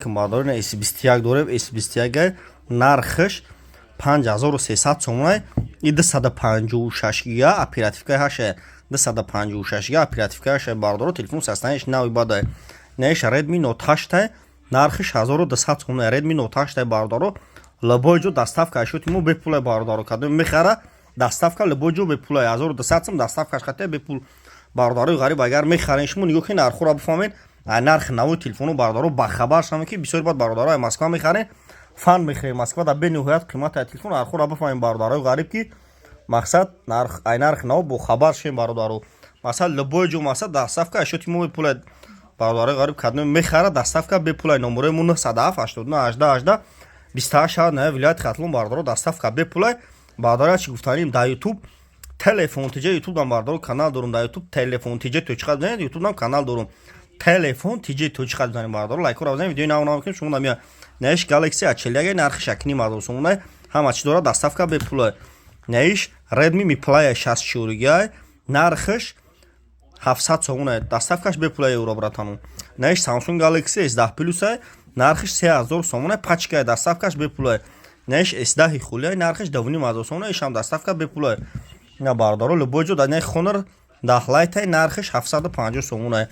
Бародаро, ина S21 дорем. S21 нархаш 5300 сомонай. И 256 гига оперативкаи ҳаша, 256 гига оперативкаи ҳаша, бародаро. Телефон состояниш нави бадай. Наиш Redmi Note 8, нархиш 1200 сомонай. Redmi Note 8, бародаро, любой ҷо доставка ашоти мо бепулай, бародаро. Кадом мехара, доставка любой ҷо бепулай. 1200 сом доставкаш хата бепул. Бародарои ғариб, агар мехарен шумо, нигоҳ кунед, нархҳоро бифаҳмед. Нархи нави телефону, бародаро, бахабар шавем, ки бисёри баъд, бародаро, ай Москва мехарен, фан мехарем. Москва да бениҳоят қимати телефон. Нархҳоро бифаҳмем, бародарои ғариб, ки мақсад ай нархи нав бохабар шавем, бародаро. Мақсад, любой ҷо, мақсад, доставка ашоти мо бепулай. Бародарои ғариб, кадом мехара, доставка бепулай. Номерои мо 907 89 18 18 28 шаҳр на вилояти Хатлон, бародаро, доставка бепулай. Бародаро, чӣ гуфтаним: дар Ютуб Телефон ТЖ, Ютуб дам, бародаро, канал дорум. Дар Ютуб Телефон ТЖ точка бизанед, Ютуб дам канал дорум, Телефон ТЖ точка бизанед, бародаро, лайкҳоро бизанед, видеои нав нав шумо намия. Наиш Galaxy A41, нархи 6,5 ҳазор сомонай, ҳама чӣ дорад, доставка бепулай. Наиш Redmi Mi Play 64 гигай, нархаш 700 сомонай, доставкаш бепулай евро, братану. Наиш Samsung Galaxy S10 Plus, нархиш 3000 сомонай, пачкай, доставкаш бепулай. Наиш S10 хулиай, нархиш 2,5 ҳазор сомонай, ишам доставка бепулай. На, бародаро, любой ҷо. Дар Honor 10 Lite, нархиш 750 сомонай.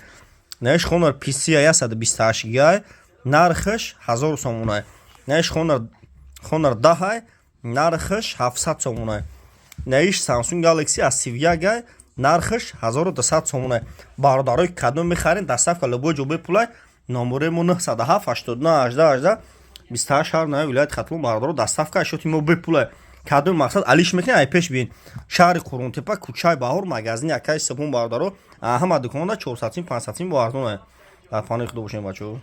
Наиш Honor PC 128 гигай, нархиш 1000 сомонай. Наиш Honor 10, нархиш 700 сомонай. Наиш Samsung Galaxy A31, нархиш 1200 сомонай. Бародарои, кадом мехарен, доставка любой ҷо бепулай. Номерои мо 907 89 18 18 28 шаҳр на вилояти Хатлон, бародаро, доставка ашоти мо бепулай. Кадом, мақсад, алиш мекунед, ай пеш биен, шаҳри Қурғонтепа, кӯчаи Баҳор, магазини акаи Сабун, бародаро. Ҳама дуконда 400 сим, 500 сим бо арзонай. Дар панои Худо бошем, бачаҳо.